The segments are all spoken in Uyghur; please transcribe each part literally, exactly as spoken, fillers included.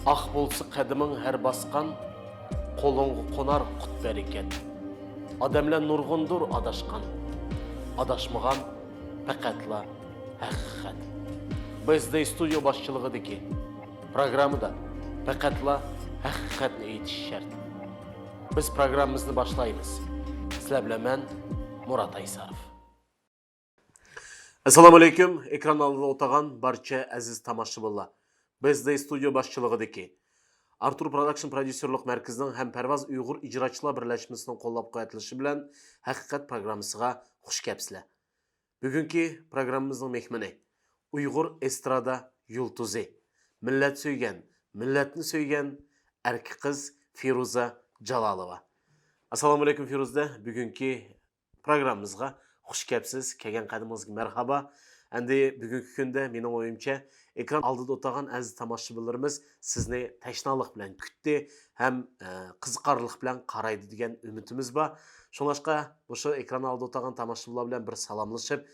ئاق بولسا قەدىمىڭ ھەر باسقان، قولۇڭغا قونار قۇت-بەرىكەت. ئادەملەر نۇرغۇندۇر ئاداشقان، ئاداشمىغان پەقەتلا ھەقىقەت. بىز دەي ستۇدىيو باشچىلىقىدىكى پروگراممىدا پەقەتلا ھەقىقەتنى ئېيتىش شەرت. بىز پروگراممىمىزنى باشلايمىز. سىلەر بىلەن مەن، مۇرات ئايساروف. ئەسسالامۇئەلەيكۇم، ئېكران ئالدىدا ئولتۇرغان بارچە ئەزىز تاماشىبىنلار. بىز دەي ستۇدىيو باشچىلىقىدىكى ئارتۇر پروداكشن پروديۇسېرلىق مەركىزىنىڭ ھەم پەرۋاز ئۇيغۇر ئىجراچىلار بىرلەشمىسىنىڭ قوللاپ قۇۋۋەتلىشى بىلەن ھەقىقەت پروگراممىسىغا خۇش كەپسىلەر. بۈگۈنكى پروگراممىمىزنىڭ مېھمىنى ئۇيغۇر ئېسترادا يۇلتۇزى، مىللەت سۆيگەن، مىللەتنى سۆيگەن ئەركە قىز فىرۇزە جالالوۋا. ئەسسالامۇئەلەيكۇم فىرۇزە، بۈگۈنكى پروگراممىمىزغا خۇش كەپسىز، كەلگەن قەدىمىڭىزگە مەرھابا. ئەمدى بۈگۈنكى كۈندە مېنىڭ ئويۇمچە، ئېكران ئالدىدا ئولتۇرغان ئەزىز تاماشىبىنلىرىمىز سىزنى تەشنالىق بىلەن كۈتتى ھەم، ئە، قىزىقارلىق بىلەن قارايدۇ دېگەن ئۈمىدىمىز بار. شۇڭلاشقا، مۇشۇ ئېكران ئالدىدا ئولتۇرغان تاماشىبىنلار بىلەن بىر سالاملىشىپ،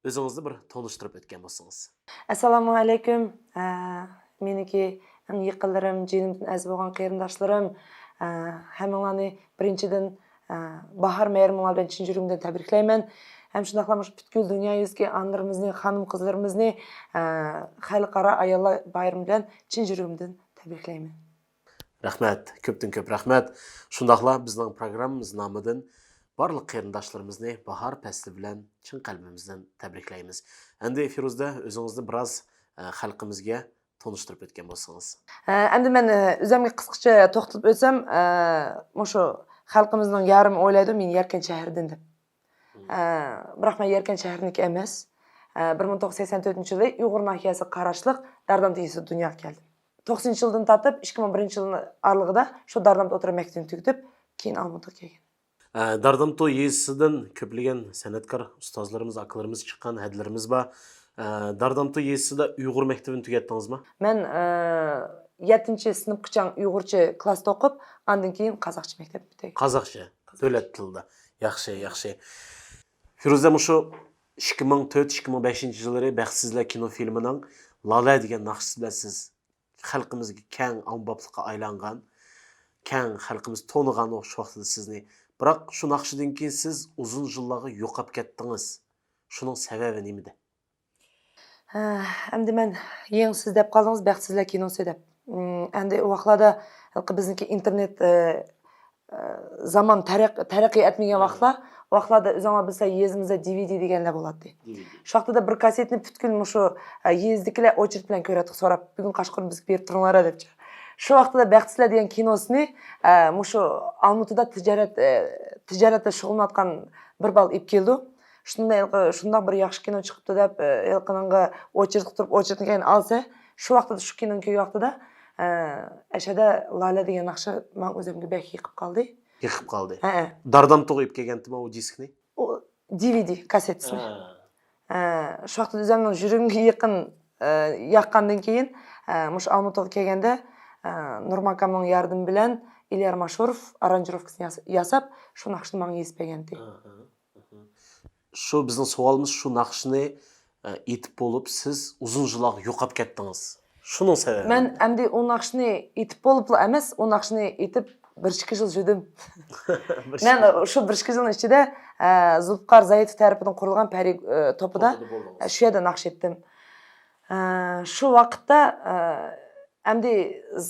ئۆزىڭىزنى بىر تونۇشتۇرۇپ ئۆتكەن بولسىڭىز. ئەسسالامۇ ئەلەيكۇم. ئە، مېنىڭكى ئەڭ يېقىنلىرىم، جېنىمدىن ئەزىز بولغان قېرىنداشلىرىم، ئە، ھەممىڭلارنى بىرىنچىدىن، ئە، باھار مەيرىمىڭلار بىلەن چىن يۈرىكىمدىن تەبرىكلەيمەن. ھەم شۇنداقلا مۇشۇ پۈتكۈل دۇنيا يۈزىدىكى ئانىلىرىمىزنى، خانىم-قىزلىرىمىزنى، ئە، خەلقئارا ئاياللار بايرىمى بىلەن چىن يۈرىكىمدىن تەبرىكلەيمەن. رەھمەت، كۆپتىن كۆپ رەھمەت. شۇنداقلا بىزنىڭ پروگراممىمىز نامىدىن بارلىق قېرىنداشلىرىمىزنى باھار پەسلى بىلەن چىن قەلبىمىزدىن تەبرىكلەيمىز. ئەمدى فىرۇزە، ئۆزىڭىزنى بىراز، ئە، خەلقىمىزگە تونۇشتۇرۇپ ئۆتكەن بولسىڭىز. ئە، ئەمدى مەن، ئە، ئۆزۈمگە قىسقىچە توختىلىپ ئۆتسەم، ئە، مۇشۇ خەلقىمىزنىڭ يارىمى ئويلايدۇ، مېنى يەركەن شەھىرىدىن دەپ. ئە، بىراق مەن يەركەن شەھىرىنىڭكى ئەمەس. ئە، بىر مىڭ توققۇز يۈز سەكسەن تۆتىنچى يىلى ئۇيغۇر ناھىيەسىگە قاراشلىق داردامتۇ يېزىسىدا دۇنياغا كەلدىم. توقسىنىنچى يىلدىن تارتىپ ئىككى مىڭ بىرىنچى يىل ئارىلىقىدا شۇ داردامتۇ ئوتتۇرا مەكتىپىنى تۈگىتىپ، كېيىن ئالمۇتىغا كەلگەن. ئە، داردامتۇ يېزىسىدىن كۆپلىگەن سەنئەتكار ئۇستازلىرىمىز، ئاكىلىرىمىز چىققان، ھەدىلىرىمىز بار. ئە، داردامتۇ يېزىسىدا ئۇيغۇر مەكتىپىنى تۈگەتتىڭىزمۇ؟ مەن، ئە، يەتتىنچى سىنىپقىچە ئۇيغۇرچە كلاستا ئوقۇپ، ئاندىن كېيىن قازاقچە مەكتەپنى پۈتتۈردۈم. قازاقچە، دۆلەت تىلىدا. ياخشى، ياخشى. فىرۇزە، مۇشۇ ئىككى مىڭ تۆت، ئىككى مىڭ بەشىنچى يىللىرى بەختسىزلەر كىنو فىلىمىنىڭ لالە دېگەن ناخشىسى بىلەن سىز خەلقىمىزگە كەڭ ئاممىبابلىققا ئايلانغان، كەڭ خەلقىمىز تونۇغان شۇ ۋاقتىدا سىزنى. بىراق شۇ ناخشىدىن كېيىن سىز ئۇزۇن يىللارغا يوقاپ كەتتىڭىز. شۇنىڭ سەۋەبى نېمىدە؟ ھە، ئەمدى مەن يېڭى سىز دەپ قالدىڭىز، بەختسىزلەر كىنوسى دەپ. ئىم، ئەمدى ئۇ ۋاقىتلاردا ھېلىقى بىزنىڭكى ئىنتېرنېت، ئە، ئە، زامان تەرەق-، تەرەققىي ئەتمىگەن ھە. ۋاقىتلار، ئۇ ۋاقىتلاردا ئۆزۈڭلار بىلسە يېزىمىزدا دى ۋى دى دېگەنلەر بولاتتى. دى ۋى دى. شۇ ۋاقتىدا بىر كاسسېتنى پۈتكۈل مۇشۇ، ئە، يېزىدىكىلەر ئوچېرت بىلەن كۆرەتتۇق، سوراپ، بۈگۈن قاچقۇرۇن بىزگە بېرىپ تۇرۇڭلار دەپچە. شۇ ۋاقتىدا بەختسىزلەر دېگەن كىنوسىنى، ئە، مۇشۇ ئالمۇتىدا تىجارەت، ئە، تىجارەتتە شۇغۇللىنىۋاتقان بىر بالا ئېلىپ كېلىدۇ. شۇنداق، شۇنداق بىر ياخشى كىنو چىقىپتۇ دەپ، ئە، ھېلىقىنىڭغا ئوچېرتقا تۇرۇپ، ئوچېرتنى كەينىدىن ئالسا، شۇ ۋاقتىدا شۇ كىنونى كۆرگەن ۋاقتىدا، ئە، ئەشەدە لالە دېگەن ناخشا ماڭا ئۆزۈمگە بەك يېقىپ قالدى. يېقىپ قالدى. ھەئە. داردامتۇغا ئېلىپ كەلگەنتىما ئۇ دىسكنى؟ ئۇ دى ۋى دى كاسسېتىسىنى. ھە. ئە، شۇ ۋاقتىدا ئۆزۈمنىڭ يۈرىكىمگە يېقىن، ئە، ياققاندىن كېيىن، ئە، مۇشۇ ئالمۇتىغا كەلگەندە، ئە، نۇرماكامنىڭ ياردىمى بىلەن ئىليار ماشۇروف ئارانژىروفكىسىنى ياس-، ياساپ، شۇ ناخشىنى ماڭا يېزىپ بەرگەنتى. ئاھا. شۇ بىزنىڭ سوئالىمىز، شۇ ناخشىنى، ئە، ئېيتىپ بولۇپ، سىز ئۇزۇن يىللارغا يوقاپ كەتتىڭىز. شۇنىڭ سەۋەبى مەن نېمە؟ ئەمدى ئۇ ناخشىنى ئېيتىپ بولۇپلا ئەمەس، ئۇ ناخشىنى ئېيتىپ بىر ئىككى يىل يۈردۈم. بىر ئىككى مەن يىل. شۇ بىر ئىككى يىلنىڭ ئىچىدە، ئە، زۇلپىقار زايىتوف تەرىپىدىن قۇرۇلغان پەرى، ئە، توپىدا، توپىدا بولدىڭىز. ئە، شۇ يەردە ناخشا ئېيتتىم. ئە، شۇ ۋاقىتتا، ئە، ئەمدى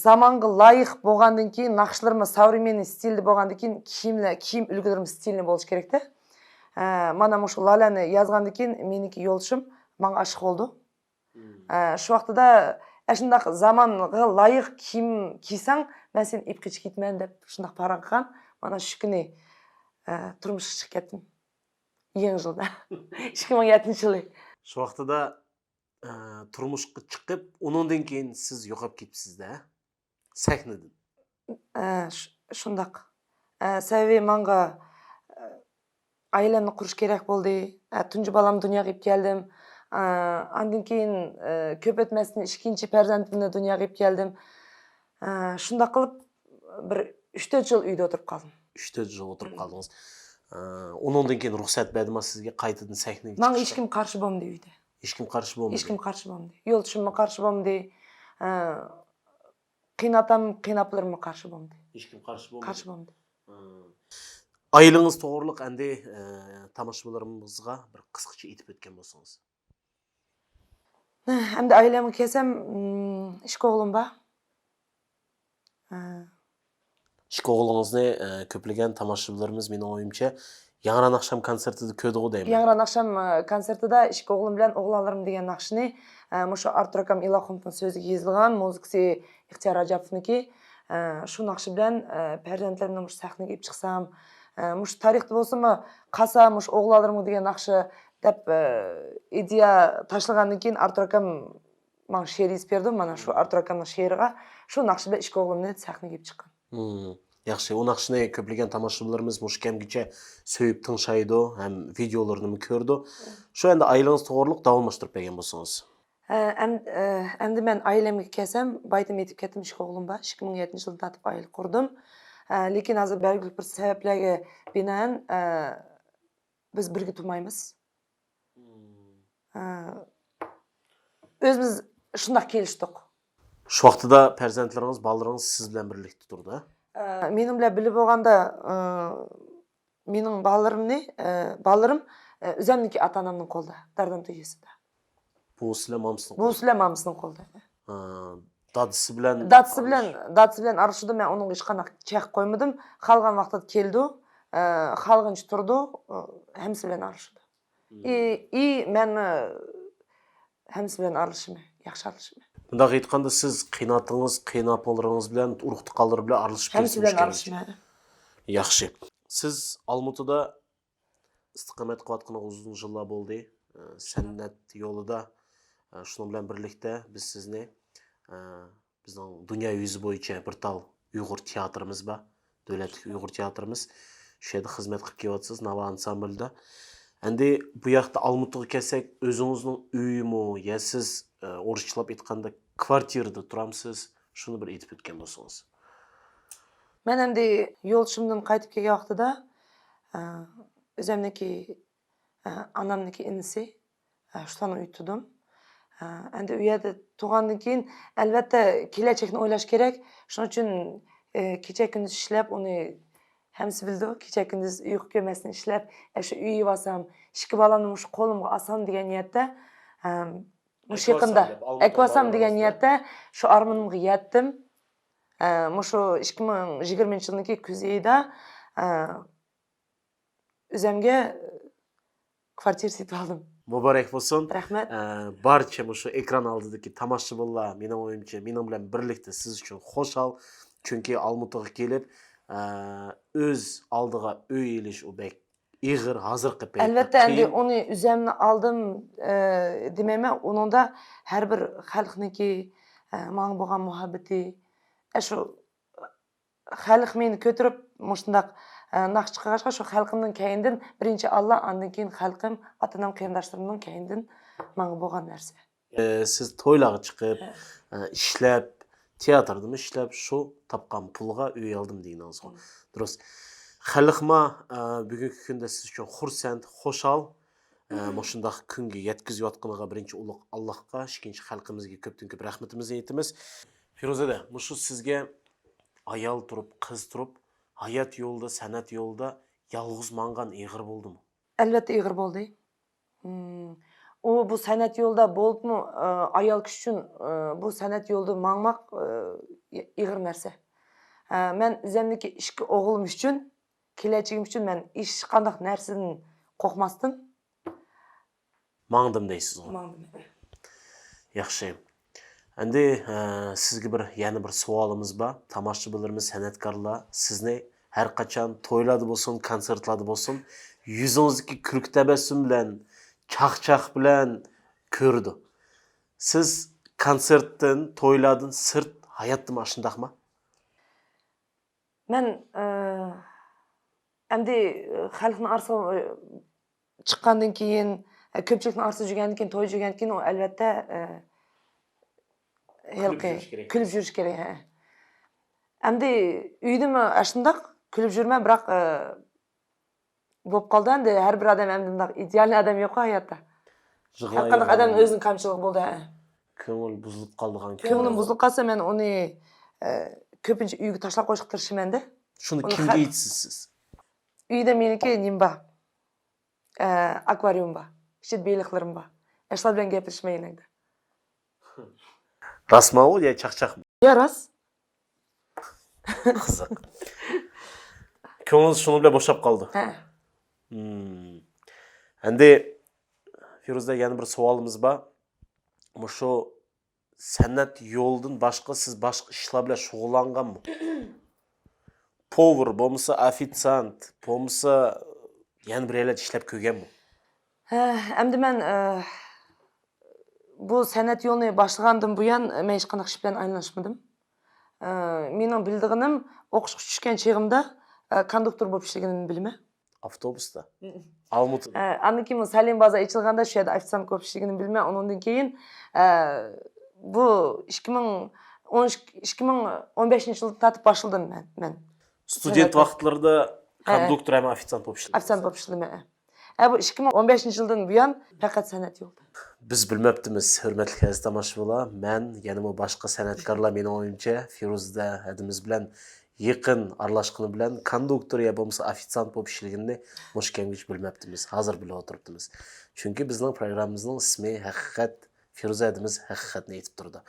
زامانغا لايىق بولغاندىن كېيىن، ناخشىلىرىممۇ ساۋرېمېننىي ستىلدا بولغاندىن كېيىن، كىيىملەر، كىيىم ئۈلگىلىرىمۇ ستىلنىي بولۇشى كېرەكتە. ئە، مانا مۇشۇ لالەنى يازغاندىن كېيىن مېنىڭكى يولدىشىم ماڭا ئاشىق بولدى. مم. ئە، شۇ ۋاقتىدا، ئەشۇنداق زامانغا لايىق كىيىم كىيسەڭ، مەن سېنى ئېلىپ قېچىپ كېتىمەن دەپ شۇنداق پاراڭ قىلغان. مانا شۇ كۈنى، ئە، تۇرمۇشقا چىقىپ كەتتىم. يېڭى يىلدا. ئىككى مىڭ يەتتىنچى يىلى. شۇ ۋاقتىدا، ئە، تۇرمۇشقا چىقىپ، ئۇنىڭدىن كېيىن سىز يوقاپ كېتىپسىز-دە. سەھنىدىن. ئە، ش-، شۇنداق. ئە، سەۋەبى ماڭا، ئە، ئائىلەمنى قۇرۇش كېرەك بولدى. ئە، تۇنجى بالامنى دۇنياغا ئېلىپ كەلدىم. ئە، ئاندىن كېيىن، ئە، كۆپ ئۆتمەستىن ئىككىنچى پەرزەنتىمنى دۇنياغا ئېلىپ كەلدىم. ئە، شۇنداق قىلىپ بىر ئۈچ تۆت يىل ئۆيدە ئولتۇرۇپ قالدىم. ئۈچ تۆت يىل ئولتۇرۇپ قالدىڭىز. ئە، ئۇنىڭدىن كېيىن رۇخسەت بەردىما سىزگە قايتىدىن سەھنىگە ماڭا چىقىشقا؟ ھېچكىم قارشى بولمىدى ئۆيدە. ھېچكىم قارشى بولمىدى؟ ھېچكىم قارشى بولمىدى. يولدىشىممۇ قارشى بولمىدى. ئە، قېيىنئاتام، قېيىنئاپىلىرىممۇ قارشى بولمىدى. ھېچكىم قارشى بولمىدى. قارشى بولمىدى. ئائىلىڭىز توغرىلىق ئەمدى تاماشىبىنلىرىمىزغا بىر قىسقىچە ئېيتىپ ئۆتكەن بولسىڭىز. ئەمدى ئائىلەمگە كەلسەم، ئىككى ئوغلۇم بار. ئىككى ئوغلىڭىزنى كۆپلىگەن تاماشىبىنلىرىمىز مېنىڭ ئويۇمچە ياڭران ئاخشام كونسېرتىدا كۆردىغۇ دەيمەن. ياڭران ئاخشام كونسېرتىدا ئىككى ئوغلۇم بىلەن ئوغلانلىرىم دېگەن ناخشىنى مۇشۇ ئارتۇر ئاكام ئىلاخۇنوفنىڭ سۆزىگە يېزىلغان، مۇزىكىسى ئىختىيار راجاپوۋنىڭكى. شۇ ناخشا بىلەن پەرزەنتلىرىمنى مۇشۇ سەھنىگە ئېلىپ چىقسام، مۇشۇ تارىختا بولسىمۇ قالسا مۇشۇ ئوغلانلىرىمغا دېگەن ناخشا دەپ ئىدىيە تاشلىغاندىن كېيىن ئارتۇر ئاكام ماڭا شېئىر يېزىپ بەردى. مانا شۇ ئارتۇر ئاكامنىڭ شېئىرىغا شۇ ناخشا بىلەن ئىككى ئوغلۇمنى سەھنىگە ئېلىپ چىققان. ياخشى، ئۇ ناخشىنى كۆپلىگەن تاماشىبىنلىرىمىز مۇشۇ كەمگىچە سۆيۈپ تىڭشايدۇ ھەم ۋىدېئولىرىنىمۇ كۆرىدۇ. شۇ ئەمدى ئائىلىڭىز توغرىلىق داۋاملاشتۇرۇپ بەرگەن بولسىڭىز. ئەمدى مەن ئائىلەمگە كەلسەم، بايىتىم ئېيتىپ كەتتىم، ئىككى ئوغلۇم بار. ئىككى مىڭ يەتتىنچى يىلدىن تارتىپ ئائىلە قۇردۇم. لېكىن ھازىر بەلگىلىك بىر سەۋەبلەرگە بىنائەن بىز بىرگە تۇرمايمىز. ئۆزىمىز شۇنداق كېلىشتۇق. شۇ ۋاقتىدا پەرزەنتلىرىڭىز، بالىلىرىڭىز سىز بىلەن بىرلىكتە تۇرىدۇ؟ مېنىڭ بىلەن بىللە بولغاندا مېنىڭ بالىلىرىمنى، بالىلىرىم ئۆزەمنىڭكى ئاتا ئانامنىڭ قولىدا، داردام تۆگىسىدە. بوۋىسى بىلەن مامىسىنىڭ بوۋىسى بىلەن مامىسىنىڭ قولىدا. دادىسى بىلەن دادىسى بىلەن دادىسى بىلەن ئارىلىشىدۇ. مەن ئۇنىڭغا ھېچقانداق چەك قويمىدىم. خالىغان ۋاقتىدا كېلىدۇ، خالىغىنىچە تۇرىدۇ، ھەممىسى بىلەن ئارىلىشىدۇ. ئى ئى مەن ھەممىسى بىلەن ئارىلىشىمەن، ياخشى ئارىلىشىمەن. بۇنداق ئېيتقاندا سىز قېيىنئاتىڭىز، قېيىنئاپىلىرىڭىز بىلەن، ئۇرۇق تۇغقانلىرى بىلەن ئارىلىشىپ ھەممىسى بىلەن ئارىلىشىمەن. ياخشى. سىز ئالمۇتىدا ئىستىقامەت قىلىۋاتقىنىغا ئۇزۇن يىللار بولدى. سەنئەت يولىدا، شۇنىڭ بىلەن بىرلىكتە بىز سىزنى بىزنىڭ دۇنيا يۈزى بويىچە بىر تال ئۇيغۇر تىياتىرىمىز بار. دۆلەتلىك ئۇيغۇر تىياتىرىمىز. شۇ يەردە خىزمەت قىلىپ كېلىۋاتىسىز، ناۋا ئانسامبىلدا. ئەمدى بۇ ياقتا ئالمۇتىغا كەلسەك، ئۆزىڭىزنىڭ ئۆيىمۇ يا سىز، ئورۇسچىلاپ ئېيتقاندا، كۋارتىرىدا تۇرامسىز؟ شۇنى بىر ئېيتىپ ئۆتكەن بولسىڭىز. مەن ئەمدى يولدىشىمدىن قايتىپ كەلگەن ۋاقتىدا، ئۆزەمنىكى، ئانامنىكى ئىنىسى، شۇلارنىڭ ئۆيىدە تۇردۇم. ئەمدى ئۇ يەردە تۇرغاندىن كېيىن، ئەلۋەتتە، كېلەچەكنى ئويلاش كېرەك. شۇنىڭ ئۈچۈن كېچە كۈندۈز ئىشلەپ، ئۇنى ھەممىسى بىلىدۇ، كېچە كۈندۈز ئۇيقۇ كۆرمەستىن ئىشلەپ، ئاشۇ ئۆي ئېلىۋالسام، ئىككى بالامنى مۇشۇ قولۇمغا ئالسام دېگەن نىيەتتە، مۇشۇ يېقىندا ئەكىۋالسام دېگەن نىيەتتە شۇ ئارمىنىمغا يەتتىم. مۇشۇ ئىككى مىڭ يىگىرمىنچى يىلنىڭكى كۈز ئېيىدا ئۆزەمگە كۋارتىرا سېتىپ ئالدىم. مۇبارەك بولسۇن. رەھمەت. بارچە مۇشۇ ئېكران ئالدىدىكى تاماشىبىنلار، مېنىڭ ئويۇمچە، مېنىڭ بىلەن بىرلىكتە سىز ئۈچۈن خۇشال. چۈنكى ئالمۇتىغا كېلىپ، ئۆز ئالدىغا ئۆي ئېلىش ئۇ بەك ئېغىر، ھازىرقى پەيتتە. ئەلۋەتتە، ئەمدى ئۇنى ئۆزەمنى ئالدىم دېمەيمەن. ئۇنىڭدا ھەر بىر خەلقنىڭكى ماڭا بولغان مۇھەببىتى، ئاشۇ خەلق مېنى كۆتۈرۈپ مۇشۇنداق ناخشا چىقارغاچقا، شۇ خەلقىمنىڭ كەينىدىن، بىرىنچى ئاللا، ئاندىن كېيىن خەلقىم، ئاتا-ئانام، قېرىنداشلىرىمنىڭ كەينىدىن ماڭا بولغان نەرسە. سىز تويلارغا چىقىپ، ئىشلەپ، تىياتىردىمۇ ئىشلەپ، شۇ تاپقان پۇلغا ئۆي ئالدىم دېگىنىڭىز بار. دۇرۇس. خەلقما بۈگۈنكى كۈندە سىز ئۈچۈن خۇرسەن، خۇشال. مۇشۇنداق كۈنگە يەتكۈزۈۋاتقىنىغا بىرىنچى ئۇلۇغ ئاللاھقا، ئىككىنچى خەلقىمىزگە كۆپتىن كۆپ رەھمىتىمىزنى ئېيتىمىز. فىرۇزەدە، مۇشۇ سىزگە ئايال تۇرۇپ، قىز تۇرۇپ، ھايات يولىدا، سەنئەت يولىدا يالغۇز ماڭغان ئېغىر بولدىمۇ؟ ئەلۋەتتە ئېغىر بولدى. ئۇ بۇ سەنئەت يولىدا بولۇپمۇ ئايال كىشى ئۈچۈن بۇ سەنئەت يولىدا ماڭماق ئېغىر نەرسە. مەن ئۆزۈمنىڭكى ئىككى ئوغلۇم ئۈچۈن، كېلەچىكىم ئۈچۈن مەن ھېچقانداق نەرسىدىن قورقماستىن ماڭدىم دەيسىزغۇ؟ ماڭدىم. ياخشى. ئەمدى سىزگە بىر، يەنە بىر سوئالىمىز بار. تاماشىبىنلىرىمىز، سەنئەتكارلار سىزنى ھەر قاچان تويلاردا بولسۇن، كونسېرتلاردا بولسۇن، يۈزىڭىزدىكى كۈلكە تەبەسسۇم بىلەن، چاقچاق بىلەن كۆرىدۇ. سىز كونسېرتتىن، تويلاردىن سىرت ھاياتتىمۇ ئاشۇنداقمۇ؟ مەن ئەمدى خەلقنىڭ ئارىسىغا چىققاندىن كېيىن، كۆپچىلىكنىڭ ئارىسىدا يۈرگەندىن كېيىن، تويدا يۈرگەندىن كېيىن ئۇ ئەلۋەتتە ھېلىقى كۈلۈپ يۈرۈش كېرەك. ھە. ئەمدى ئۆيدىمۇ ئاشۇنداق كۈلۈپ يۈرمەن، بىراق بولۇپ قالدى ئەمدى. ھەر بىر ئادەم ئەمدى مۇنداق ئىدېئالنىي ئادەم يوققۇ ھاياتتا. ھەر قانداق ئادەمنىڭ ئۆزىنىڭ كەمچىلىكى بولىدۇ. ھە. كۆڭۈل بۇزۇلۇپ قالىدىغان. كۆڭلۈم بۇزۇلۇپ قالسا، مەن ئۇنى ئە، كۆپىنچە ئۆيگە تاشلاپ قويۇشقا تىرىشىمەن-دە. شۇنى ئۇنى كىمگە خە- ئېيتىسىز سىز؟ ئۆيدە مېنىڭكى نېمە بار؟ ئە، ئاكۋارىيۇم بار. ئىچىدە بېلىقلىرىم بار. ئاشۇلار بىلەن گەپلىشىمەن يەنە. راستمۇ يا چاقچاقمۇ؟ يا راست. قىزىق. كۆڭلىڭىز شۇنىڭ بىلەن بوشاپ قالدى. ھە. مم. ئەمدى فىرۇزە، يەنە بىر سوئالىمىز بار. مۇشۇ سەنئەت يولىدىن باشقا سىز باشقا ئىشلار بىلەن شۇغۇللانغانمۇ؟ پوۋېر بولمىسا، ئوفىتسانت بولمىسا، يەنە بىر يەرلەردە ئىشلەپ كۆرگەنمۇ؟ ھە، ئەمدى مەن، ئە، بۇ سەنئەت يولىنى باشلىغاندىن بۇيان، مەن ھېچقانداق ئىش بىلەن ئايلىنىشمىدىم. ئە، مېنىڭ بىلىدىغىنىم، ئوقۇشقا چۈشكەن چېغىمدا، ئە، كوندۇكتور بولۇپ ئىشلىگىنىمنى بىلىمەن. ئاپتوبۇستا؟ مم. ئالمۇتىدا؟ ئە، ئاندىن كېيىن بۇ سەلىم بازار ئېچىلغاندا شۇ يەردە ئوفىتسانت بولۇپ ئىشلىگىنىمنى بىلىمەن. ئۇنىڭدىن كېيىن، ئە، بۇ ئىككى مىڭ ئون ئىككى، ئىككى مىڭ ئون بەشىنچى يىلدىن تارتىپ باشلىدىم مەن. مەن. ستۇدېنت سەنئەت- ۋاقىتلىرىدا ھە. كوندۇكتور ھەم ئوفىتسانت بولۇپ ئىشلىدىڭىز؟ ئوفىتسانت بولۇپ ئىشلىدىم، ھە. ھە، بۇ ئىككى مىڭ ئون بەشىنچى يىلدىن بۇيان پەقەت سەنئەت يولىدا. بىز بىلمەپتىمىز، ھۆرمەتلىك ئەزىز تاماشىبىنلار. مەن يەنىمۇ باشقا سەنئەتكارلار، مېنىڭ ئويۇمچە، فىرۇزە ھەدىمىز بىلەن يېقىن ئارىلاشقىنى بىلەن، كوندۇكتور يا بولمىسا ئوفىتسانت بولۇپ ئىشلىگىنىنى مۇشۇ كەمگىچە بىلمەپتىمىز. ھازىر بىلىۋاتۇرۇپتىمىز. چۈنكى بىزنىڭ پروگراممىمىزنىڭ ئىسمى ھەقىقەت، فىرۇزە ھەدىمىز ھەقىقەتنى ئېيتىپ تۇرىدۇ.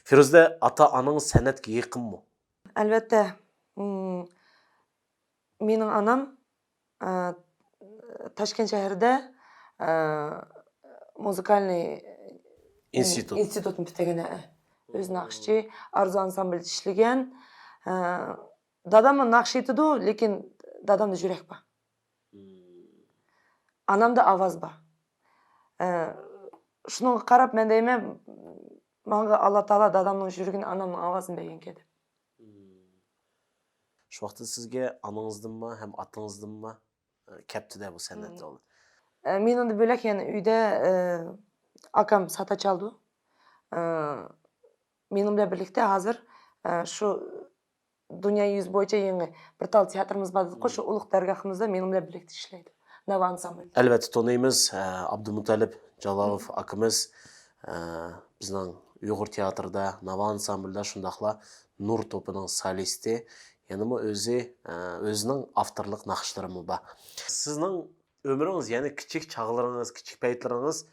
فىرۇزە، ئاتا-ئانىڭىز سەنئەتكە يېقىنمۇ؟ ئەلۋەتتە، مم، مېنىڭ ئانام، ئە، تاشكەنت شەھىرىدە، ئە، مۇزىكالنىي ئىنستىتۇت. ئىنستىتۇتنى پۈتتۈرگەن، ھە. ئۆزى ناخشىچى، ئارزۇ ئانسامبىلدا ئىشلىگەن. ئە، داداممۇ ناخشا ئېيتىدۇ، لېكىن دادامدا يۈرەك بار. ئانامدا ئاۋاز بار. ئە، شۇنىڭغا قاراپ مەن دەيمەن، ماڭا ئاللا تائالا دادامنىڭ يۈرىكىنى، ئانامنىڭ ئاۋازىنى بەرگەنكەن دەپ. شۇ ۋاقىتتا سىزگە ئانىڭىزدىنمۇ ھەم ئاتىڭىزدىنمۇ، ئە، كەپتۇ-دە بۇ سەنئەت يولى؟ ئە، مېنىڭدىن بۆلەك يەنە ئۆيدە، ئە، ئاكام ساتا چالىدۇ. ئە، مېنىڭ بىلەن بىرلىكتە ھازىر، ئە، شۇ دۇنيا يۈزى بويىچە يېڭى بىر تال تىياتىرىمىز بار دېدىققۇ، شۇ ئۇلۇغ دەرگاھىمىزدا مېنىڭ بىلەن بىرلىكتە ئىشلەيدۇ. ناۋا ئانسامبىل. ئەلۋەتتە تونۇيمىز، ئە، ئابدۇمۇتەلىپ جالالوف ئاكىمىز، ئە، بىزنىڭ ئۇيغۇر تىياتىرىدا، ناۋا ئانسامبىلدا، شۇنداقلا نۇر توپىنىڭ سولىستى، يەنىمۇ ئۆزى، ئە، ئۆزىنىڭ ئاپتورلۇق ناخشىلىرىمۇ بار. سىزنىڭ ئۆمرىڭىز، يەنى كىچىك چاغلىرىڭىز، كىچىك پەيتلىرىڭىز،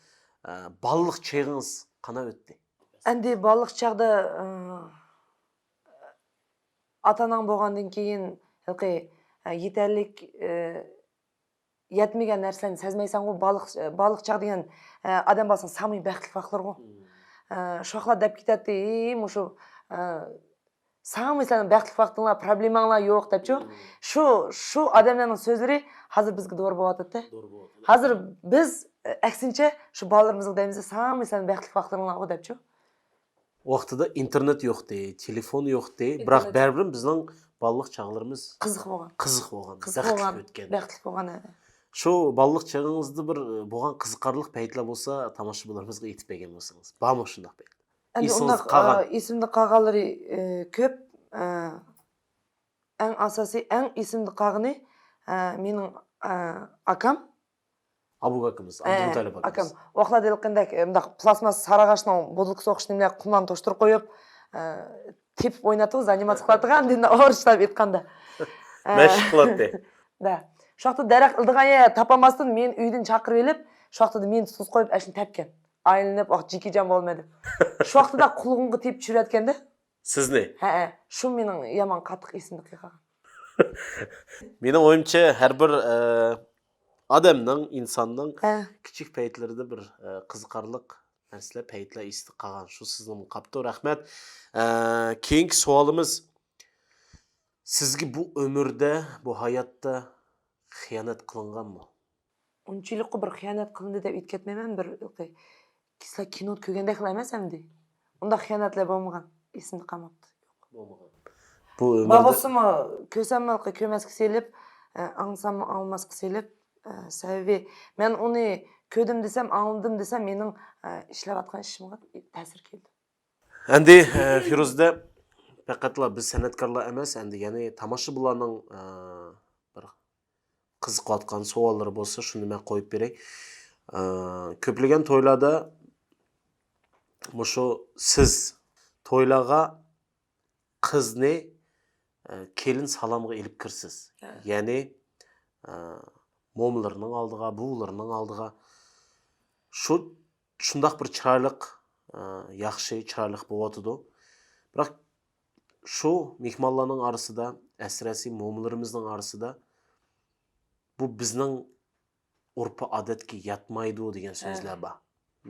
ئە، بالىلىق چېغىڭىز قانداق ئۆتتى؟ ئەمدى بالىلىق چاغدا، ئە، ئاتا-ئاناڭ بولغاندىن كېيىن، ھېلىقى، ئە، يېتەرلىك، ئە، يەتمىگەن نەرسىلەرنى سەزمەيسەنغۇ، بالىلىق، بالىلىق چاغ دېگەن، ئە، ئادەم بالىسىنىڭ ساڭا بەختلىك ۋاقىتلىرىغۇ. ئە، شۇ ۋاقىتلار دەپ كېتەتتى، ئى، مۇشۇ، ئە، ساڭىمۇ سەن بەختلىك ۋاقتىڭلار، پروبلېماڭلار يوق دەپچۇ. شۇ، شۇ ئادەملەرنىڭ سۆزلىرى ھازىر بىزگە دورا بولۇۋاتىدۇ. ھازىر بىز، ئە، ئەكسىنچە، شۇ بالىلىرىمىزغا دەيمىز، ساڭىمۇ سەن بەختلىك ۋاقتىڭلارغۇ دەپچۇ. ۋاقتىدا ئىنتېرنېت يوقتى، تېلېفون يوقتى، بىراق بەرىبىر بىزنىڭ بالىلىق چاغلىرىمىز قىزىق بولغان. قىزىق بولغان، قىزىق بولغان، بەختلىك بولغان، ھە. شۇ بالىلىق چېغىڭىزدا بىر بولغان قىزىقارلىق پەيتلەر بولسا، تاماشىبىنلىرىمىزغا ئېيتىپ بەرگەن بولسىڭىز. بارمۇ شۇنداق پەيت؟ ئەمدى ئېسىڭىزدە ئۇنداق، قالغان. ئە، ئېسىمدە قالغانلىرى، ئە، كۆپ. ئە، ئەڭ ئاساسىي، ئەڭ ئېسىمدە قالغىنى، ئە، مېنىڭ، ئە، ئاكام. ئابۇك ئاكىمىز، ئە، ئابدۇمۇتەلىپ ئاكىمىز. ئاكام. ۋاقىتلار ھېلىقىندەك، ئە، مۇنداق پلاستماس سارىئاغاچنىڭ بۇدۇلكا سوقۇش نېمىلەر قۇملارنى توشتۇرۇپ قويۇپ، ئە، تېپىپ ئوينايتتۇق، زانىماتسا قىلاتتۇق، ئەمدى ئورۇسچىلاپ ئېيتقاندا. ئە، مەشىق قىلاتتى. دە. شۇ ۋاقىتتا دەرەخ ئىلدىغان يەر تاپالماستىن مېنى ئۆيدىن چاقىرىۋېلىپ، شۇ ۋاقىتتا مېنى تۇتقۇزۇپ قويۇپ، ئاشۇنى تەپكەن. ئايلىنىپ، ئاھ، جېكى جان بولمىدى. شۇ ۋاقىتتا قۇلىقىمغا تېپىپ چۈشۈرۈۋەتكەندە. سىزنى؟ ھەئە، شۇ مېنىڭ يامان قاتتىق ئېسىمدە قېلىپ قالغان. مېنىڭ ئويۇمچە، ھەر بىر، ئە، ئادەمنىڭ، ئىنساننىڭ ھە. كىچىك پەيتلىرىدە بىر، ئە، قىزىقارلىق نەرسىلەر، پەيتلەر ئېسىدە قالغان. شۇ سىزنىڭ قاپتۇ، رەھمەت. ئە، كېيىنكى سوئالىمىز، سىزگە بۇ ئۆمۈردە، بۇ ھاياتتا خىيانەت قىلىنغانمۇ؟ ئۇنچىلىكقۇ بىر خىيانەت قىلىندى دەپ ئېيتىپ كەتمەيمەن، بىر سىلەر كىنودا كۆرگەندەكلا ئەمەس ئەمدى. ئۇنداق خىيانەتلەر بولمىغان، ئېسىمدە قالماپتۇ. بۇ بار ئۆمۈردە بولسىمۇ، كۆرسەممۇ كۆرمەسكە سېلىپ، ئە، ئاڭلىساممۇ ئاڭلىماسقا سېلىپ، ئە، سەۋەبى مەن ئۇنى كۆردۈم دېسەم، ئاڭلىدىم دېسەم، مېنىڭ، ئە، ئىشلەۋاتقان ئىشىمغا تەسىر كېلىدۇ. ئەمدى، ئە، فىرۇزىدە پەقەتلا بىز سەنئەتكارلار ئەمەس، ئەمدى يەنى تاماشىبىنلارنىڭ، ئە، بىر قىزىقىۋاتقان سوئاللىرى بولسا، شۇنى مەن قويۇپ بېرەي. ئە، كۆپلىگەن تويلاردا مۇشۇ سىز تويلارغا قىزنى، ئە، كېلىن سالامغا ئېلىپ كىرىسىز. ھە. يەنى، ئە، مومىلىرىنىڭ ئالدىغا، بوۋىلىرىنىڭ ئالدىغا. شۇ شۇنداق بىر چىرايلىق، ئە، ياخشى، چىرايلىق بولۇۋاتىدۇ. بىراق شۇ مېھمانلارنىڭ ئارىسىدا، ئەسلىھەسى مومىلىرىمىزنىڭ ئارىسىدا بۇ بىزنىڭ ئۇرپى ئادەتكە ياتمايدۇ دېگەن سۆزلەر ھە. بار.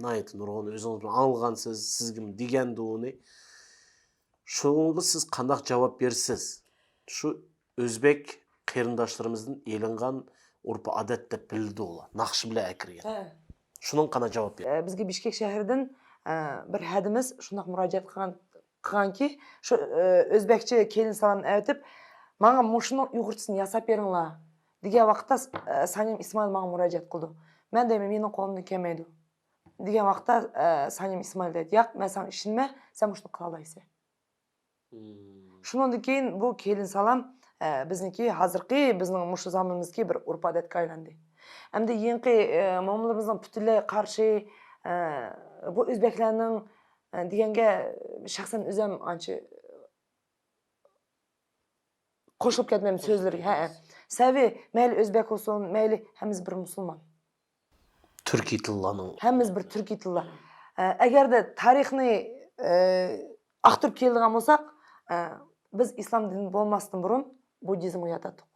ناھايىتى نۇرغۇن ئۆزىڭىز بىلەن ئاڭلىغانسىز، سىزگىمۇ دېگەندۇ ئۇنى. شۇنىڭغا سىز قانداق جاۋاب بېرىسىز؟ شۇ ئۆزبەك قېرىنداشلىرىمىزدىن ئېلىنغان ئۇرپى ئادەت دەپ بىلىدۇ ئۇلار. ناخشا بىلەن ئەكىرگەن. ھە. شۇنىڭغا قانداق جاۋاب بېرىسىز؟ ئە، بىزگە بىشكەك شەھىرىدىن، ئە، بىر ھەدىمىز شۇنداق مۇراجىئەت قىلغان، قىلغانكى، شۇ، ئە، ئۆزبەكچە كېلىن سالام ئەۋېتىپ، ماڭا مۇشۇنىڭ ئۇيغۇرچىسىنى ياساپ بېرىڭلار دېگەن ۋاقىتتا، ئە، سانىم ئىسمائىل ماڭا مۇراجىئەت قىلىدۇ. مەن دەيمەن، مېنىڭ قولۇمدىن كەلمەيدۇ دېگەن ۋاقىتتا، ئە، سانىم ئىسمائىل دەيدۇ، ياق، مەن ساڭا ئىشىنىمەن، سەن مۇشۇنى قىلالايسەن. مم. شۇنىڭدىن كېيىن بۇ كېلىن سالام، ئە، بىزنىڭكى ھازىرقى، بىزنىڭ مۇشۇ زامىنىمىزدىكى بىر ئۇرپ-ئادەتكە ئايلاندى. ئەمدى يېڭىقى، ئە، مومىلىرىمىزنىڭ پۈتۈنلەي قارشى، ئە، بۇ ئۆزبەكلەرنىڭ، ئە، دېگەنگە شەخسەن ئۆزۈم ئانچە قوشۇلۇپ كەتمەيمەن سۆزلىرىگە. ھەئە. سەۋەبى مەيلى ئۆزبەك بولسۇن، مەيلى ھەممىمىز بىر مۇسۇلمان. تۈركىي تىللارنىڭ. ھەممىمىز بىر تۈركىي تىللار. ئە، ئەگەردە تارىخنى، ئە، ئاختۇرۇپ كېلىدىغان بولساق، ئە، بىز ئىسلام دىنى بولماستىن بۇرۇن بۇددىزمغا ياتاتتۇق.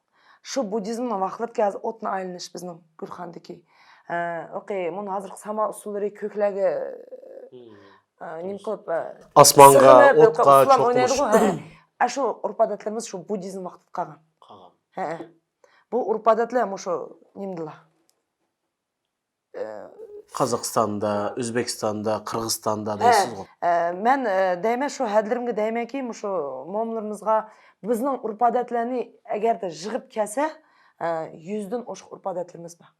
شۇ بۇددىزمنىڭ ۋاقلىرىدىكى ھازىر ئوتنى ئايلىنىش بىزنىڭ گۈلخاندىكى. ئە، ئوكەي، مۇنۇ ھازىرقى ساما ئۇسسۇللىرى كۆكلەرگە، ئە، نېمە قىلىپ، ئە، ئاسمانغا، سىغىنىپ، ئوتقا، ئۇسسۇلام ئوينايدىغۇ، ھە. ئە، شۇ ئۇرپ-ئادەتلىرىمىز شۇ بۇددىزم ۋاقتىدا قالغان. قالغان. ھە. بۇ ئۇرپ-ئادەتلەر مۇشۇ نېمىدىلا؟ ئە، قازاقىستاندا، ئۆزبېكىستاندا، قىرغىزىستاندا ھە، دەيسىزغۇ. ئە، مەن، ئە، دەيمەن، شۇ ھەدىلىرىمگە دەيمەنكى، مۇشۇ مومىلىرىمىزغا بىزنىڭ ئۇرپ-ئادەتلەرنى ئەگەردە يىغىپ كەلسە، ئە، يۈزدىن ئوشۇق ئۇرپ-ئادەتلىرىمىز بار.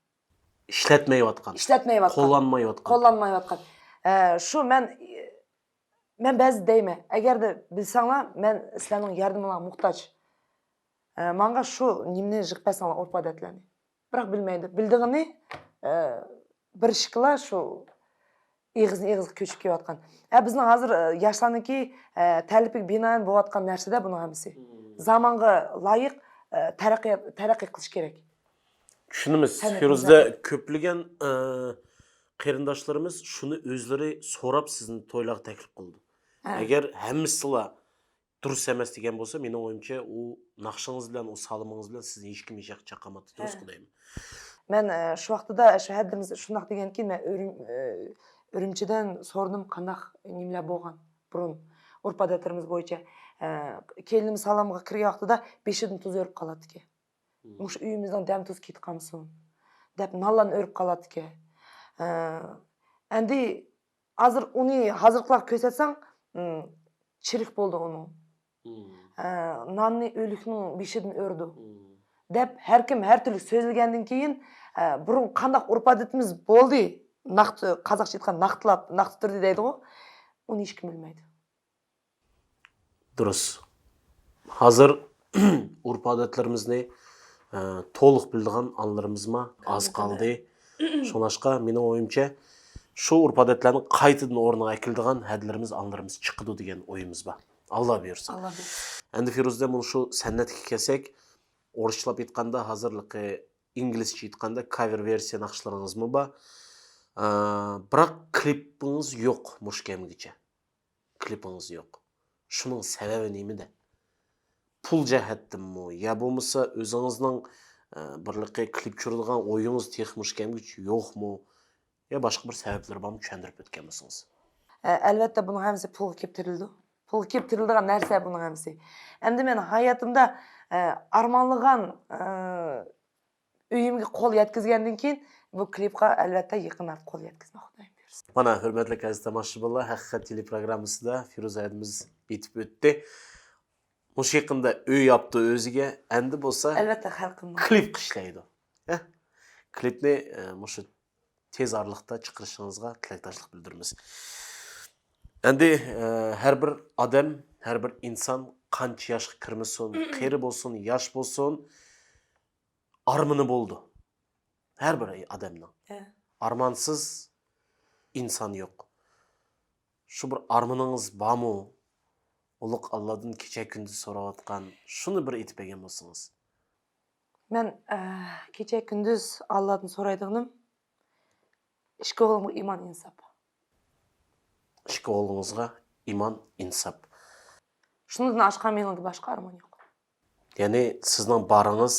ئىشلەتمەيۋاتقان. ئىشلەتمەيۋاتقان. قوللانمايۋاتقان. قوللانمايۋاتقان. ئە، شۇ مەن، مەن بەزىدە دەيمەن، ئەگەردە بىلسەڭلار، مەن سىلەرنىڭ ياردىمىڭلارغا موھتاج. ئە، ماڭا شۇ نېمىنى يىغىپ بەرسەڭلار، ئۇرپ-ئادەتلەرنى. بىراق بىلمەيدۇ. بىلىدىغىنى، ئە، بىر ئىككىلا شۇ ئېغىزدىن ئېغىزغا كۆچۈپ كېلىۋاتقان. ئە، بىزنىڭ ھازىر، ئە، ياشلارنىڭكى، ئە، تەلىپىگە بىنائەن بولۇۋاتقان نەرسىدە بۇنىڭ ھەممىسى. مم. زامانغا لايىق، ئە، تەرەققىي، تەرەققىي قىلىش كېرەك. چۈشىنىمىز. ھەممە فىرۇزە، كۆپلىگەن، ئە، قېرىنداشلىرىمىز شۇنى ئۆزلىرى سوراپ سىزنى تويلارغا تەكلىپ قىلىدۇ. ھە. ئەگەر ھەممىسىلا دۇرۇس ئەمەس دېگەن بولسا، مېنىڭ ئويۇمچە، ئۇ ناخشىڭىز بىلەن، ئۇ سالىمىڭىز بىلەن سىزنى ھېچكىم ھېچ ياققا چاقىرماپتۇ، دۇرۇس ھە. قۇدايىم. مەن، ئە، شۇ ۋاقتىدا، شۇ ھەددىمىز شۇنداق دېگەنكىن، مەن ئۈرۈم-، ئە، ئۈرۈمچىدىن سورىدىم، قانداق نېمىلەر بولغان بۇرۇن ئۇرپ-ئادەتلىرىمىز بويىچە. ئە، كېلىنىم سالامغا كىرگەن ۋاقتىدا بېشىدىن تۇز ئۆرۈپ قالاتتىكەن. مم. مۇشۇ ئۆيىمىزنىڭ دەم-تۇزى كېتىپ قالمىسۇن، دەپ نانلارنى ئۆرۈپ قالاتتىكەن. ئە، ئەمدى ھازىر ئۇنى ھازىرقىلارغا كۆرسەتسەڭ، ئىم، چىرىك بولدى ئۇنىڭ. مم. ئە، ناننى ئۆلۈكنىڭ بېشىدىن ئۆردى. مم. دەپ ھەر كىم ھەر تۈرلۈك سۆزلىگەندىن كېيىن، ئە، بۇرۇن قانداق ئۇرپ-ئادىتىمىز بولدى، ناختا، قازاقچە ئېيتقان ناختىلاپ، ناختا تۈردى دەيدىغۇ، ئۇنى ھېچكىم بىلمەيدۇ. دۇرۇس. ھازىر ئۇرپ-ئادەتلىرىمىزنى، ئە، تولۇق بىلىدىغان ئانىلىرىمىزمۇ ئاز قالدى. شۇڭلاشقا، مېنىڭ ئويۇمچە، شۇ ئۇرپ-ئادەتلەرنى قايتىدىن ئورنىغا ئەكېلىدىغان ھەدىلىرىمىز، ئانىلىرىمىز چىقىدۇ دېگەن ئويىمىز بار. ئاللا بۇيرۇسا. ئاللا بۇيرۇسا. ئەمدى فىرۇزە، مۇنۇ شۇ سەنئەتكە كەلسەك، ئورۇسچىلاپ ئېيتقاندا، ھازىرلىقى ئىنگلىزچە ئېيتقاندا، كاۋېر ۋېرسىيە ناخشىلىرىڭىزمۇ بار. ئە، بىراق كلىپىڭىز يوق مۇشۇ كەمگىچە. كلىپىڭىز يوق. شۇنىڭ سەۋەبى نېمىدە؟ پۇل جەھەتتىنمۇ؟ يا بولمىسا ئۆزىڭىزنىڭ، ئە، بىرلىقى كلىپ چۈشۈرىدىغان ئويىڭىز تېخى مۇشۇ كەمگىچە يوقمۇ؟ يا باشقا بىر سەۋەبلىرى بارمۇ؟ چۈشەندۈرۈپ ئۆتكەن بولسىڭىز. ئە، ئەلۋەتتە، بۇنىڭ ھەممىسى پۇلغا كېلىپ تىرىلىدۇ. پۇلغا كېلىپ تىرىلىدىغان نەرسە بۇنىڭ ھەممىسى. ئەمدى مەن ھاياتىمدا، ئە، ئارمانلىغان، ئە، ئۆيۈمگە قول يەتكۈزگەندىن كېيىن، بۇ كلىپقا ئەلۋەتتە يېقىن ۋاقىتتا قول يەتكۈزمەك خۇدايىم بۇيرۇسا. مانا، ھۆرمەتلىك ئەزىز تاماشىبىنلار، ھەقىقەت تېلېپروگراممىسىدا فىرۇزە ھەدىمىز ئېيتىپ ئۆتتى. مۇشۇ يېقىندا ئۆي ياپتۇ ئۆزىگە، ئەمدى بولسا ئەلۋەتتە، خەلقىمنىڭ. كلىپ ئىشلەيدۇ. ھە؟ كلىپنى، ئە، مۇشۇ تېز ئارىلىقتا چىقىرىشىڭىزغا تىلەكداشلىق بىلدۈرىمىز. ئەمدى، ئە، ھەر بىر ئادەم، ھەر بىر ئىنسان قانچە ياشقا كىرمىسۇن، قېرى بولسۇن، ياش بولسۇن، ئارمىنى بولىدۇ. ھەر بىر ئادەمنىڭ. ھە. ئارمانسىز ئىنسان يوق. شۇ بىر ئارمىنىڭىز بارمۇ؟ ئۇلۇغ ئاللادىن كېچە كۈندۈز سوراۋاتقان، شۇنى بىر ئېيتىپ بەرگەن بولسىڭىز. مەن ئە، كېچە كۈندۈز ئاللادىن سورايدىغىنىم، ئىككى ئوغلۇمغا ئىمان ئىنساپ. ئىككى ئوغلىڭىزغا ئىمان ئىنساپ. شۇنىڭدىن ئاشقان مېنىڭدە باشقا ئارمان يوق. يەنى سىزنىڭ بارىڭىز،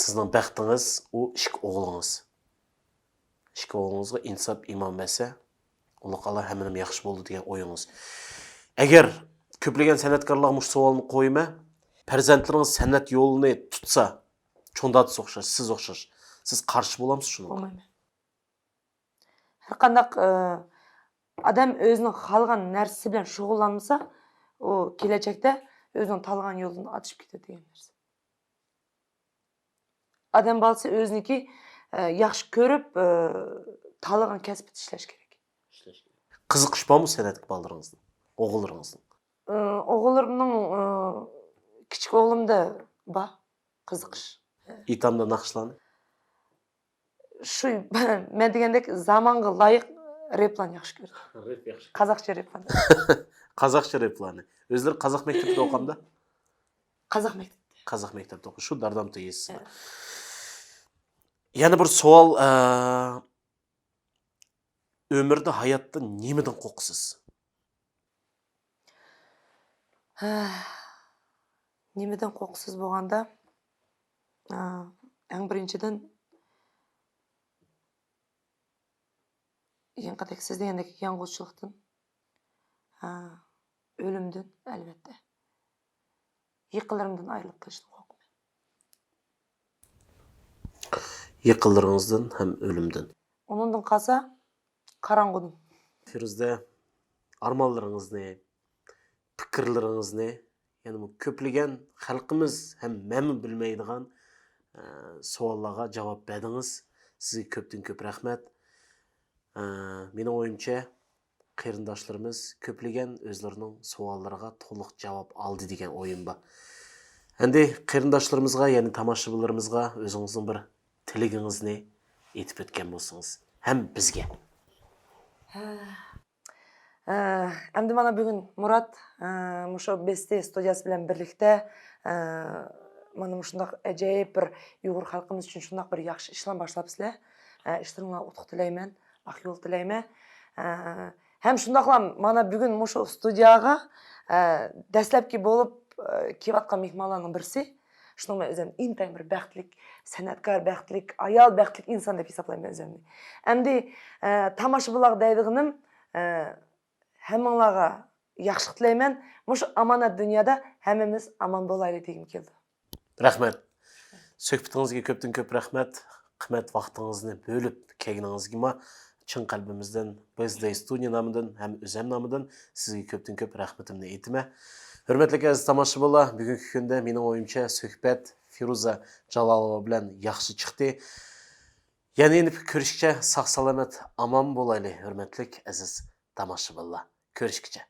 سىزنىڭ بەختىڭىز ئۇ ئىككى ئوغلىڭىز. ئىككى ئوغلىڭىزغا ئىنساپ ئىمان بەرسە، ئۇلۇغ ئاللا ھەممىنىمۇ ياخشى بولىدۇ دېگەن ئويىڭىز. ئەگەر كۆپلىگەن سەنئەتكارلارغا مۇشۇ سوئالنى قويىمەن، پەرزەنتلىرىڭىز سەنئەت يولىنى تۇتسا، چوڭ دادىسى ئوخشاش، سىز ئوخشاش، سىز قارشى بولامسىز شۇنىڭغا؟ بولمايمەن. ھەر قانداق ئادەم ئۆزىنىڭ خالىغان نەرسىسى بىلەن شۇغۇللانمىسا، ئۇ كېلەچەكتە ئۆزىنىڭ تاللىغان يولىدىن ئادىشىپ كېتىدۇ دېگەن نەرسە. ئادەم بالىسى ئۆزىنىڭكى ئە، ياخشى كۆرۈپ ئە، تاللىغان كەسپىدە ئىشلەش كېرەك. قىزىقىش بارمۇ سەنئەتكە بالىلىرىڭىزنىڭ، ئوغۇللىرىڭىزنىڭ؟ ئە، ئوغۇللىرىمنىڭ ئە، كىچىك ئوغلۇمدا بار قىزىقىش. ئېيتامدا ناخشىلارنى؟ شۇ مەن دېگەندەك زامانغا لايىق رېپلارنى ياخشى كۆرىدۇ. رېپ ياخشى. قازاقچە رېپلارنى. قازاقچە رېپلارنى. ئۆزلىرى قازاق مەكتىپىدە ئوقۇمدا؟ قازاق مەكتەپتە. قازاق مەكتەپتە ئوقۇش. شۇ داردامتا يېزىسىدا. يەنە بىر سوئال، ئە، ئۆمۈردە، ھاياتتا نېمىدىن قورقىسىز؟ نېمىدىن قورقىسىز بولغاندا، ئە، ئەڭ بىرىنچىدىن، يېڭىدەك سىز دېگەندەك يالغۇزچىلىقتىن، ئە، ئۆلۈمدىن، ئەلۋەتتە. يېقىنلىرىمدىن ئايرىلىپ قېلىشتىن قورقىمەن. يېقىنلىرىڭىزدىن ھەم ئۆلۈمدىن. ئۇنىڭدىن قالسا، قاراڭغۇدىن. فىرۇزە، ئارمانلىرىڭىزنى، پىكىرلىرىڭىزنى، يەنىمۇ كۆپلىگەن خەلقىمىز ھەم مەنمۇ بىلمەيدىغان، ئە، سوئاللارغا جاۋاب بەردىڭىز. سىزگە كۆپتىن كۆپ رەھمەت. ئە، مېنىڭ ئويۇمچە، قېرىنداشلىرىمىز كۆپلىگەن ئۆزلىرىنىڭ سوئاللىرىغا تولۇق جاۋاب ئالدى دېگەن ئويۇم بار. ئەمدى قېرىنداشلىرىمىزغا، يەنى تاماشىبىنلىرىمىزغا ئۆزىڭىزنىڭ بىر تىلىكىڭىزنى ئېيتىپ ئۆتكەن بولسىڭىز ھەم بىزگە. ئە، ئەمدى مانا بۈگۈن مۇرات، ئە، مۇشۇ بېستى ستۇدىيەسى بىلەن بىرلىكتە، ئە، مانا مۇشۇنداق ئەجايىپ بىر ئۇيغۇر خەلقىمىز ئۈچۈن شۇنداق بىر ياخشى ئىشلارنى باشلاپسىلەر. ئە، ئىشلىرىڭلارغا ئۇتۇق تىلەيمەن، ئاق يول تىلەيمەن. ئە، ھەم شۇنداقلا مانا بۈگۈن مۇشۇ ستۇدىيەگە، ئە، دەسلەپكى بولۇپ، ئە، كېلىۋاتقان مېھمانلارنىڭ بىرسى. شۇنىڭ بىلەن ئۆزۈم ئىنتايىن بىر بەختلىك سەنئەتكار، بەختلىك ئايال، بەختلىك ئىنسان دەپ ھېسابلايمەن ئۆزۈمنى. ئەمدى، ئە، تاماشىبىنلارغا دەيدىغىنىم، ئە، ھەممىڭلارغا ياخشىلىق تىلەيمەن. مۇشۇ ئامانەت دۇنيادا ھەممىمىز ئامان بولايلى دېگۈم كېلىدۇ. رەھمەت. سۆھبىتىڭىزگە كۆپتىن كۆپ رەھمەت. قىممەت ۋاقتىڭىزنى بۆلۈپ كەلگىنىڭىزگىمۇ چىن قەلبىمىزدىن، بىزدەي ستۇدىيە نامىدىن ھەم ئۆزەم نامىدىن سىزگە كۆپتىن كۆپ رەھمىتىمنى ئېيتىمەن. ھۆرمەتلىك ئەزىز تاماشىبىنلار، بۈگۈنكى كۈندە مېنىڭ ئويۇمچە سۆھبەت فىرۇزە جالالوۋا بىلەن ياخشى چىقتى. يەنە يېنىپ كۆرۈشكىچە ساق سالامەت ئامان بولايلى، ھۆرمەتلىك ئەزىز تاماشىبىنلار. كۆرۈشكىچە.